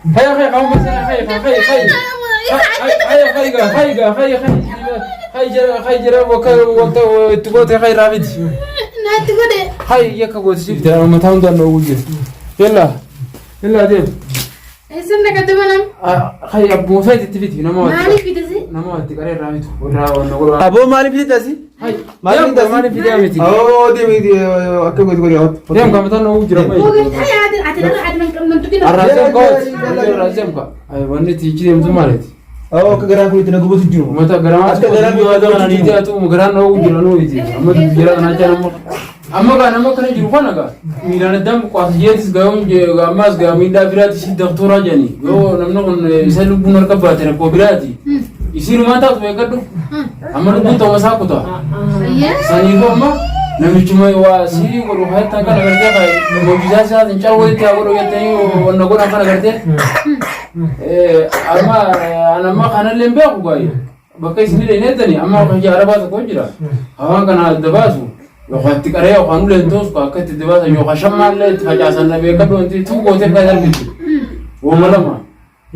Hayya hayya qaama sana hayya hayya hayya. Hayya hayya hayya hayya hayya jara hayya jara bakka wanta itti goote hayya raabiti. Naatti godhe. Hayya yakka goote siif jira mataa hundaan dhoowwu jira. Yalla yalla deem. Eessan dhaqate banam? Hayya abbuma feeti itti fiti nama watti. Maaliif fidasi? Nama watti qaree irraa bitu irraa wanna godhu. Aboo maaliif fidite asii? Maaliif fidee maaliif fidee miti? Aboo deemi akka godhi godhi hawwatu. Deem kamataan dhoowwu jira. Googiltaa yaadin ati narra ati nan qabnan tuqina. Arraasem koot. Arraasem ka. Wanni itti deemtu maaliiti? Aboo akka garaan kun itti na gubatu jiru. Uummata garamaa Akka garaan kun itti na gubatu jiru. atu garaan dhoowwu jira nuuti. Amma jira kana jira amma. Amma gaa nama kana jiru kana gaa miilaan addaan buqqaasa jeetis gaa'uun ammaas gaa miidhaa biraati si daktoraa jedhani yoo namni kun isa lubbuun harka baate rakkoo biraati. Isiinumaa taatu beekadhu. Amma lubbuun ta'uma isaa kuta. Saniifuu amma namichuma waa siirii godhu hayattan kana gartee kan hojii isaatiin calwalitti haa godhu jettanii wanna godhan kana gartee. Amma an amma kanallee hin beeku gaayee. Bakka isin illee hin eeddani amma hojii arabaa tokko jira. Hawaan kana adda baasu yookaan itti qaree yookaan uleen toosu akka itti adda baasan yookaan shammaallee itti facaasan na beekadhu wanti tuu gootee kan argitu. Wooma lama.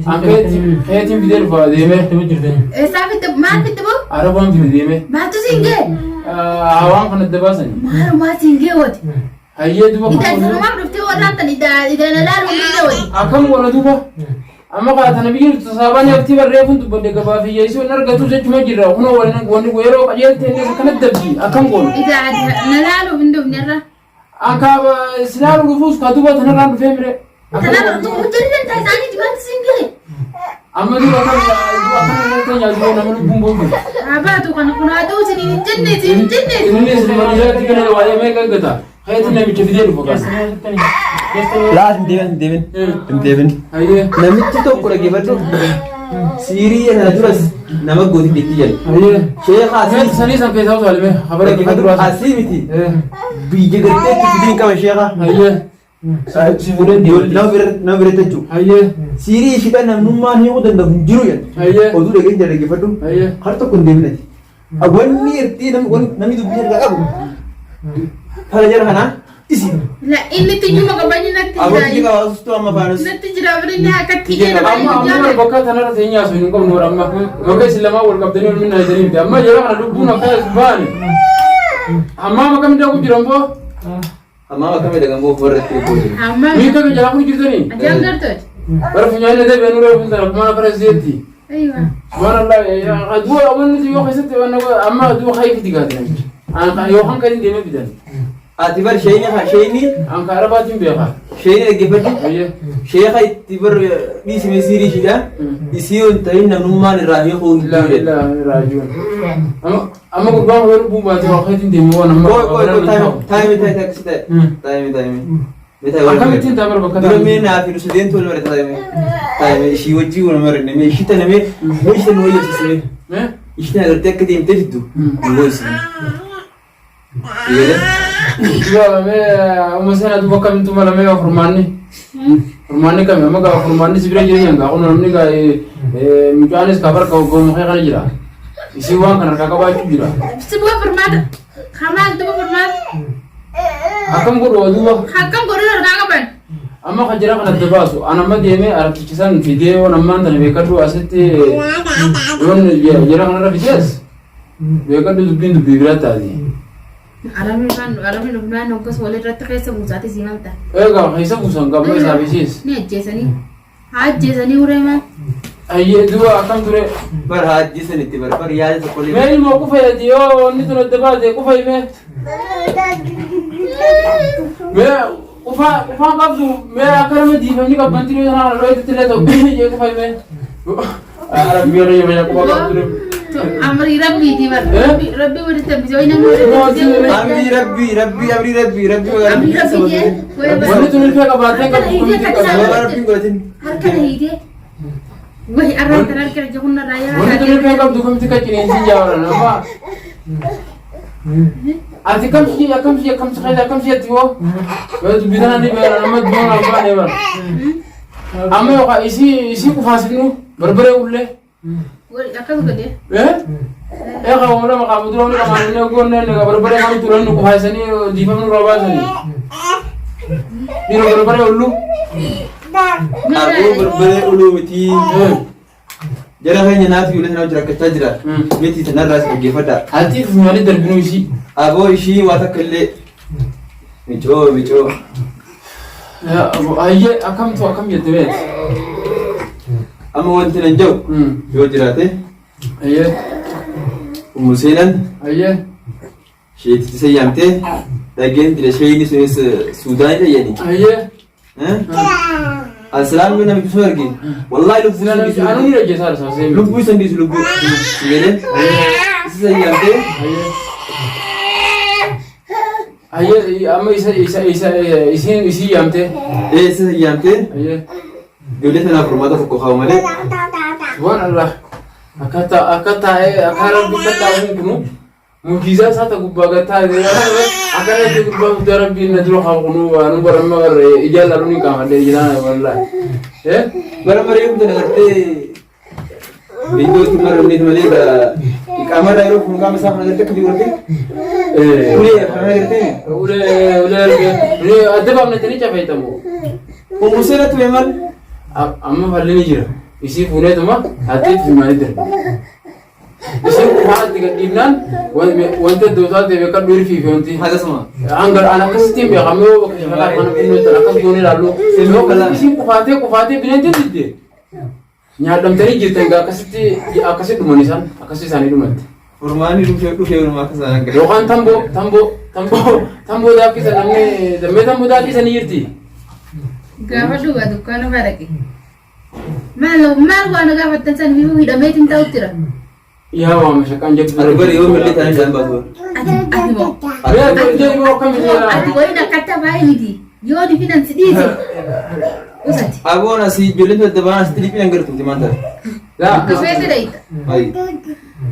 An keetiin fidee dhufa deemee. Eessaa fitte maal fitte boo? Arabaan fide deemee. Maaltu siin ga'e? Hawaan kana adda baasani. Maalumaa siin ga'e wati. Hayyee duba Idaa sanumaaf dhuftee warraattan idaa idaa na laaluu hin danda'e wati. Akkam godha duba? Amma kaa tana biyya jirtu sasaabaan haftii barreeffuun dubbadde gabaa fi yeessoo hin argatu jechuma jirra. Kunoo waliin wanni yeroo qajeelte inni akkana dabdi akkam goona? Idaa na laaluuf hin dhufne irra. Anka silaalu dhufuus ka duba tanarraan dhufee mire. Tanarra hojjetan danda'a isaanii jibaatti siin ga'e. Amma duba akkam duba akkana irratti nyaatu nama lubbuun boodu. Haa baatu kana kun haa ta'u isiniin hin jenne isiniin hin jenne. Innis manijaatti kana waa'ee meeqa eeggata? Keetiin namicha fidee dhufa kan. Laa hin deemin hin deemin hin deemin. Hayyee. Namichi tokko dhaggeeffadhu. Siirii kana duras nama gooti jetti jedhe. Hayyee. Sheekha asii Sanii san keessaa osoo alimee habara dhaggeeffadhu asii miti. Biyya gartee itti fidiin qaba sheekha. Hayyee. Si fuudhee deema. Nama bira nama biratti jechuudha. Hayyee. Siirii ishiidhaan namnummaan hiikuu danda'u hin jiru jedhe. Hayyee. Oduu dhageen jira dhaggeeffadhu. Hayyee. Har tokko hin deemin ati. Wanni irtii namni dubbii irraa qabu. Fala jara kanaa isi. La inni tiyyuma qabanyi natti Abbootii jira. qabaasustu amma faanus. Natti jira birinni akka tiyyee nama Amma amma bakka tanarra ta'ee nyaatu hin qabnu warra amma. Bakka isin lamaa wal qabdanii wal minna jedhanii miti. Amma yeroo kana lubbuun akka baane. Amma amma kam daakuu jiran boo? Amma akka miidhagan boo warra itti eeguu. Amma Miika kan jalaa kun jirtanii? ajaan gartooti. Bara funyaanii deebi'ee nurra fuuldura akkuma akka reezeetti. Aywa. Subhanallah aduu wanni yoo keessatti amma aduu hayii fidi gaate namichi. Yookaan kan hin deemee fidan. Ati bar sheeyni sheeyni An ka arabaatiin beekaa. sheeyni dhaggeeffadhu. Hayyee. Sheeka itti bar dhiisime siirii ishiidha. Isii yoo hin ta'in namnummaan irraa hiikuu hin Illaa jiru. illaa raaji'uun. Amma amma gurbaan kun lubbuun baatee waa keetiin deemu waan amma. Qoy qoy qoy taayimi taayimi taayimi akkasi ta'e. Taayimi taayimi. Akkamittiin ta'a bakka Dura mee naa fi nusadeen tole mare taayimi. Taayimi ishii wajjii wal mare mee ishii tana mee mee ishii tana wayyaasisime. Ishii tana gartee akka deemtee fiddu nu goosisime. Eegalee. Amma seenaa duuba akkamittu mala mee furmaanni. Furmaanni kami amma gaa furmaanni si bira jireenya gaa kun namni gaa mucaanis kaa barka goomuu kana jira. Isii waan kana harkaa qabaachuu jira. Si bu'a furmaata. Kamaal duba furmaata. Akkam godhu duuba. Akkam godhu harkaa qaban. Amma kan jira kan adda baasu an amma deemee arabtichi san fidee yoon ammaan tana beekadhu asitti yoon jira kanarra fidees beekadhu dubbiin dubbii biraa taati. Arabni dhufnaan arabni dhufnaan hoggas walirratti keessa buusaati sii malta. Egaa keessa buusan qabma isaa bisiis. Ni ajjeesanii. Haa ajjeesanii uree maal? Ayyee duba akkam ture. Bar haa ajjeesan itti bar bar yaada tokko illee. Mee ilmoo qufa jedhi yoo wanni tun adda baate qufa himee. Mee qufa qufaan qabdu mee akka nama diifamni qabbanti yoo sanaa kana dhooytitti illee ta'u jee qufa himee. Rabbi yeroo yoo qufa qabdu. Amrii rabbiiti bar. Eh? Rabbi walitti hambisee wayi namni walitti hambisee. Amrii rabbii rabbii amrii rabbii rabbii Amrii rabbii jee. Wanni tun ilfee qabaattee qabdu kumitti qabdu. Sababa rabbiin godhatin. Harka na hiitee. Wayi arraan tan harka na humna irraa Wanni tun ilfee yaa. qabdu kumitti qacciniinsi jaawaran amma. Ati kam si akkam si akkam si akkam si ati hoo? Yoo dubbii tana ni beeran amma duun abbaan eeban. Amma yookaan isii isii qufaasifnu barbaree ullee. Akkas godhe. Eh? Eh qabu lama qabu dura wani qabu ne goonne ne barbaree kan turan nu qufaasanii diifamnu irraa baasanii. Dhiiroo barbaree ullu. Aboo barbaree uluu miti. Jara keenya naatu ijoollee sana wajjin rakkachaa jira. Miti tanarraa si dhaggeeffadha. Ati malee darbinuu ishii. Aboo ishii waa takka illee micoo micoo. Ayyee akkamtu akkam jette beet. Amma wanti nan jedhu yoo jiraate Ayyee Ummu Seenan ayyee sheetitti isa yaamtee dhageen jira sheeyni sunis Suudaanidha jedhani. Ayyee. Asalaam namichi sun arge. Wallaahi lubbuu Sila isa namichi dhiisu. anuu ni dhaggeessaa jira saasee. Lubbuu isa dhiisu lubbuu. Jedhee isa yaamtee Ayyee ayyee amma isa isa isa isiin isii yaamtee. ee isa yaamtee Ayyee. ijoollee tanaaf furmaata tokko kaa'u malee. Subhaan Allah. Akka ta- akka taa'ee akka rabbi akka taa'uun kunu mujiizaa isaa ta gubbaa gad taa'e akka rabbi gubbaa guddaa rabbiin na dura haa kunu waan baramma barre ijaan laaluun hin qaafadhe ijaan wallahi. Eh? Bara maree kun agartee biyyootti maramneet malee qaamarraa yeroo kun qaama isaa kan agartee akka biyyooti. Eh. Ulee kan agartee. Ulee ulee arge. Ulee adda baafnatanii cafeetamu. Ummu seera ture mal. Amma falli ni jira. Isii fuuneetuma haxxiitti fimaanii darbe. Isiin qofaa itti gadhiifnaan wanta iddoo isaa ta'e beekadhu hirfii fi wanti. Akkasuma. Hanga an akkasitti hin beekamu yoo bakka shakalaa kana finnoo ta'an akkas goonee ilaallu. Yoo akkasitti isiin qufaatee qufaatee bineentiin didde. Nyaadhamtanii jirtan egaa akkasitti akkasitti dhuman isaan akkasii isaanii dhumatte. Furmaanni dhufee dhufee walumaa akka isaan argatan. Yookaan tamboo tamboo tamboo tamboo daakkisa namni dammee tamboo daakkisa ni jirti. Gaafa dhugaa dukkaana faa dhaqe. Maal maal waan gaafattan san himuu hidhameetiin ta'utti jira. Yaa waa mashaqaan jettu. Ati bari yoo mallee taanee isaan baasu. Ati ati moo. Yaa ijoollee yoo akkam ishee Ati wayiin akkatti baay'ee miti. Yoo difinan si dhiise. Usati. Aboon asii ijoolleen daddabaan asitti dhiphinaan gartuuti maal taate? Bakka feete dhayita. Ayi.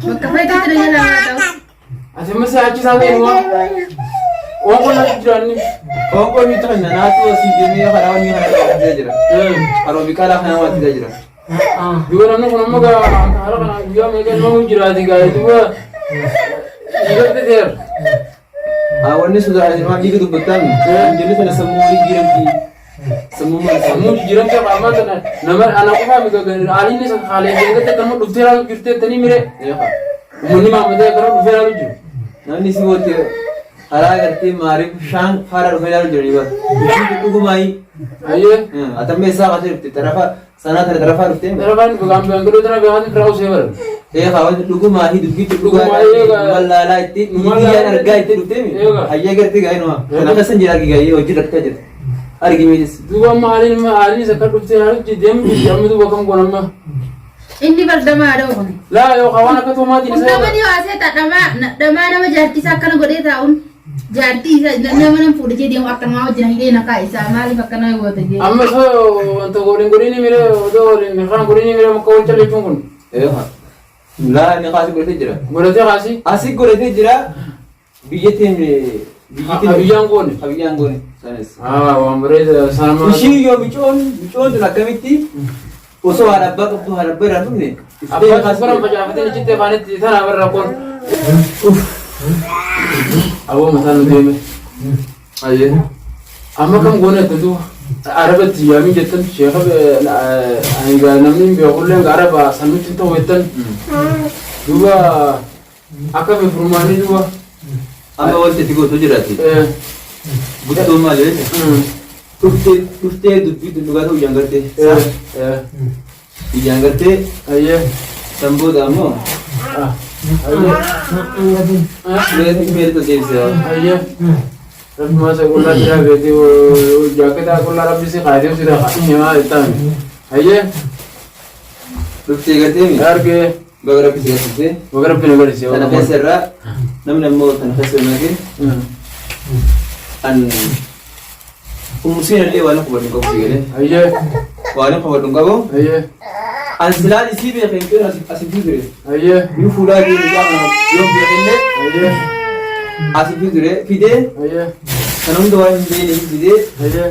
Bakka feete tira jalaa haa ta'u. Ati amma siyaachisaa ta'e waa. Waan qonnaa jiraanni. Qoonqoo miitu kana naatu asii deemee karaa wanni kana qabatee jira. Karoo biqilaa kana waatee jira. Duuba namni kun amma gaa haala kana guyyaa meeqa ilma jiraate gaa duuba dhiiratti seera. Wanni sodaa waan dhiiga dubbattaan ijoollee sana sammuu jijjiiramti. Sammuu maal Sammuu jijjiiramti qaba ammaa tana nama ana qofaa miti haaliin isa haalee eeggatti akkanuma dhuftee ilaalu jirtee tanii mire. Uummanni maammatee akkana dhufee ilaalu jiru. Namni si woote karaa gartee maariif shaan faara dhufee ilaalu jiranii bara. Ishii dhugumaayi. Ayyee. Atammee isaa kaasee dhufte tarafa sanaa tana tarafaa dhuftee. Tarafaan beekan beekan tana beekan firaa usee bara. Ee kaawwan dhugumaayi dubbiitti dhugaa mallaalaa itti biyyaan argaa itti dhuftee hayyaa gartee gaa'ee nama. Kana keessa jira argi gaa'ee hojii rakkataa jira. Argi miitis. Duuba amma haaliin haaliin isa akka dhuftee ilaalu deemu jirti amma duuba kam goon amma. Inni bardamaa dha kun. Laa yookaan waan akka toomaatiin Kun isa. nama ni haasee dhamaa dhamaa nama jaartii isaa akkana godhee taa'uun jaartii isaa nama nama fuudhee jedhee deemu akkanumaa wajjin hidhee naqaa isaa maaliif akkana goota jee. Amma osoo wanta waliin godhini mire odoo waliin kaan godhini mire muka wal callechuun kun. Ee laa inni kaasii godhatee jira. Godhatee kaasii. Asii godhatee jira. Biyyattiin biyyattiin Abiyyaan goone. Abiyyaan goone. Sanis. Ah waan bareeda sanama. Ishii yoo micoon micoon tun akkamitti osoo haadha abbaa qabdu haadha abbaa irraa dhumne. Abbaan bara facaafatee achitti afaanitti tana barra kun. Aboo mataan nu deeme. Ayyee. Amma kam goone itti duuba. Arabatti yaamii jettan sheeka ani namni hin beekullee araba sanutti hin ta'u jettan. Duuba akka furmaanii duuba. Amma wanti itti gootu jiraate. Guddoo maal jedhe? Dhuftee dhuftee dubbii dhugaa ta'u ijaan gartee. Ijaan gartee Ayyee. san booda ammoo Ayyee. meelta deebisee. Ayyee. Rabbi maasa qullaa jira beekee jaakketaa qullaa rabbi si kaayatee si dhaqa inni maa jettaan. Ayyee. Dhuftee gartee mi? Argee. Baga rabbi si garsiisee. Baga rabbi na garsiisee. Tana keessa irraa namni ammoo tana keessa irraa an Umusiin illee waan hubadhu qabu si galee. Ayyee. Waan hubadhu qabu. Ayyee. An silaan isii beekee hin asii ture. Ayyee. Ni fuudhaa deemu gaafa yoo beekellee Ayyee. asii ture fidee Ayyee. kana hunda waan hin beekne fidee Ayyee.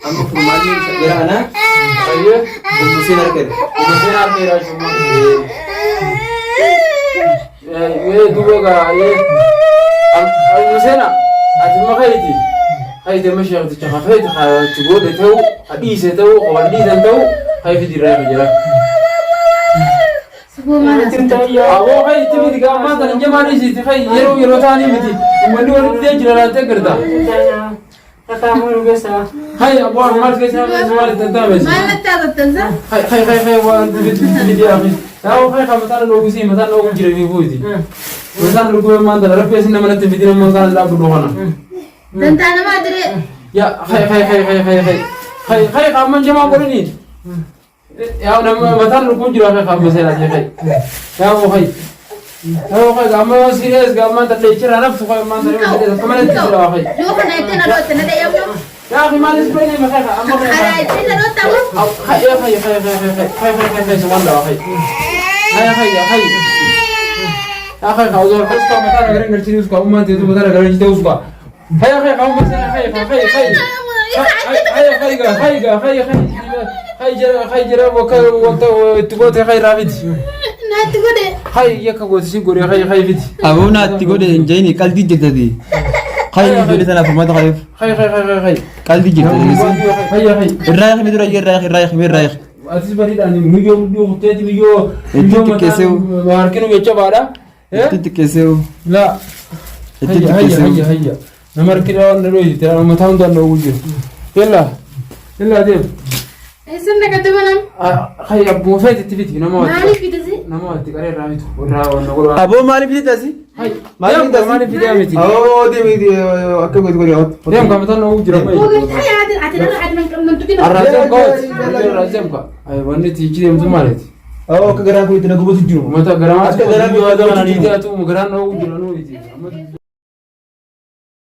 amma furmaanni gara kanaa Ayyee. Umusiin argate. Umusiin argeera jechuudha. Mee duuba gaa ayyee. Umusiina ati makayti. Hay deema sheekticha hafeeti itti godhe ta'u dhiise ta'u waan dhiisan ta'u hay fidi irraa jira. Suboo maal haasofta? Aboo hay itti miti gaammaa tana jamaa dhiisiiti hay yeroo yeroo ta'anii miti uummanni walitti dee jira laaltee garta. Hay aboo maal keessa maal itti taa'ame. Maal natti haasoftan sa? Hay hay hay hay waan fidi fidi yaa Yaa hay kan mataan dhoogu si mataan dhoogu jira fi fuuti. Mataan dhoogu maan tana rabbi isin nama natti fidi nama kana dhaabu dhoohana. Dantaa namaa diree. Ya hay hay hay hay hay hay hay hay qaaman jamaa godhani. Yaa nama mataan dhoogu jira hay qaama seeraati hay. Yaa hay. Yaa hay qaama serious qaama tadde jira naftu hay maan tana kama natti jira hay. Yoo kana itti na dhootte na dhayyamu. Ya akhi maal is bayni ma hay amma Karaa itti na dhoottamu. hay hay hay hay hay hay hay hay hay subhanallah hay. Hay hay hay. Ya hay khawzor uska mataan garan garchini uska umman teetu mataan garan jite uska. Hay hay qaama hay hay hay hay. Hay hay hay hay hay hay jira hay jira waka wanta itti goote hay raafiti. Naatti godhe. Hay yakka goote si godhe hay hay fiti. Aboo naatti godhe hin jeeni qalbii jirtati. Hay ijoollee tanaaf furmaata qabeef Hay hay hay hay hay. Qalbii jirtati. Hay hay. Irraa hiikni dura irraa hiikni irraa hiikni irraa hiikni. Atis bariidhaan miyyoo miyyoo kutteeti miyyoo Itti xiqqeessee. Harkinu jecha baadha. Itti xiqqeessee. La. Itti Hayya hayya xiqqeessee. hayya hayya. Nama harkina waan dhalooti mataa hundaan dhoowwu jiru. Yalla yalla deem. Eessan dhaqate manam? Hay abbuma feeti itti fiti nama watti. Maaliif fidasi? Nama watti qaree irraa bitu irraa waan godhaa. Aboo maaliif fidite asii? Hay Maaliif fidite asii? Maaliif fidee miti? Aboo deemi akka godhi godhi. Deem kan mataan dhoowwu jira. Oogiltaa yaadin ati nama ati nan tuqina. Arraasem kooti. Arraasem ka. Ay wanni itti deemtu maaliiti? Aboo akka garaan kun itti na gubatu jiru. Mata garamaa Akka garaan kun itti na gubatu jiru. Garaan dhoowwu jira nuyi.